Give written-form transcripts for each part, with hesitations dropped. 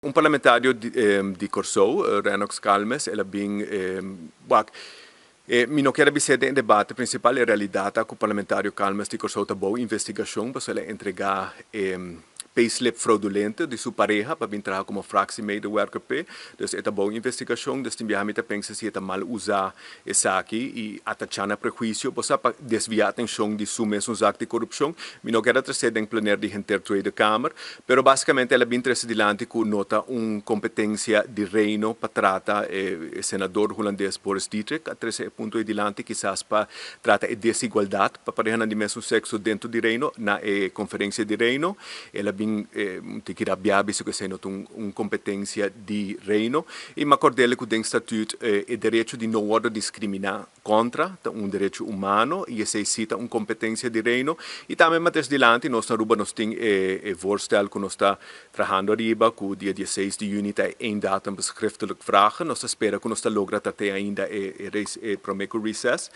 Un parlamentario di Kòrsou, Rennox Calmes, el a bin wak. Mi no kier a bis'é den e debate prinsipal, e realidat ta ku parlamentario Calmes di Kòrsou ta bou investigashon pasobra el a entregá payslip fraudulento di su pareha pa bin traha komo fractiemedewerker p'e. Dus e ta bou investigashon, dus tin biaha mi ta pensa si e ta mal usá esaki i atachá na prehuisio, bo sa, pa desviá atenshon di su mesun zak di korupshon. Mi no kier a tres'é den plener di henter Tweede Kamer, pero básikamente el a bin trese dilanti ku no ta un kompetensia di Reino pa trata e senador hulandes Boris Dittrich a trese e punto ei dilanti kisas pa trata e desigualdat pa parehanan di mesun sekso dentro di Reino na e konferensia di Reino. El a bin un tiki rabiá bisa ku esei no ta un kompetensia di Reino i mi a kord'el ku den statut e derecho di no wòrdu diskriminá kontra ta un derecho humano i esei sí ta un kompetensia di Reino. I tambe mates dilanti nos na Aruba nos tin e voorstel ku nos ta trahando ariba ku dia 16 di yüni ta e einddatum pa schriftelijk vragen. Nos ta spera ku nos ta logra trat'é ainda e promé ku recess.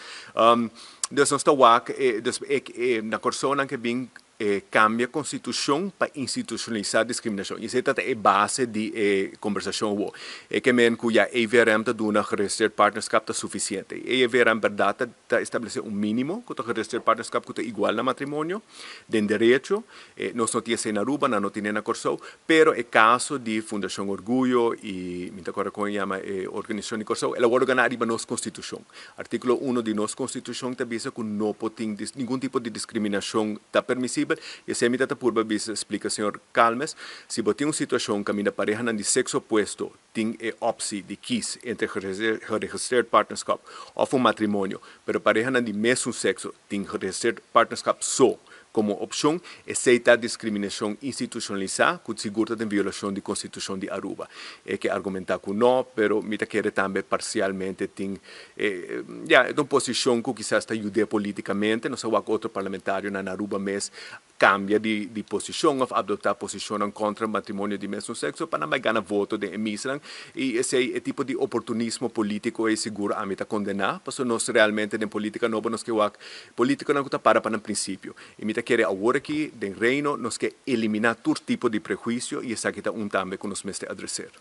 Dus nos ta wak dus na Kòrsou nan ke bin kambia konstitushon pa institushonalisá diskriminashon. I esei ta ta e base di e kombersashon awor. E ke men ku ya EVRM ta duna geregistreerd partnerschap ta sufisiente. E EVRM bèrdat ta ta establesé un mínimo ku ta geregistreerd partnerschap ku ta igual na matrimonio den derecho. Nos no tin esei na Aruba, nan no tin e na Kòrsou. Pero e kaso di Fundashon Orguyo i mi ta kòrda kon e yama e organisashon di Kòrsou, el a wòrdu ganá riba nos konstitushon. Artíkulo uno di nos Konstitushon ta bisa ku no por tin ningun tipo di diskriminashon ta permisibel i esei mi ta ta purba bisa splika señor Calmes, si bo tin un situashon kaminda parehanan di sekso opuesto tin e opsi di kis entre geregistreerd partnerschap òf un matrimonio, pero parehanan di mesun sekso tin geregistreerd partnerschap so komo opshon, esei ta diskriminashon institushonalisá ku sigur ta den violashon di Konstitushon di Aruba. E ke argumentá ku nò, pero mi ta kere tambe parsialmente tin e, ya, e ta un posishon ku kisas ta yud'é politikamente. Nos a wak otro parlamentarionan na Aruba mes kambia di posishon òf adoptá posishonnan kontra matrimonio di mesun sekso pa nan bai gana voto den e misnan. I esei e tipo di oportunismo polítiko ei sigur ami ta kondená, pasobra nos realmente den polítika nobo nos ke wak Polítikonan ku ta para pa nan prinsipio. I mi ta kere awor aki den Reino nos ke eliminá tur tipo di prehuisio i esaki ta un tambe ku nos mester adreser.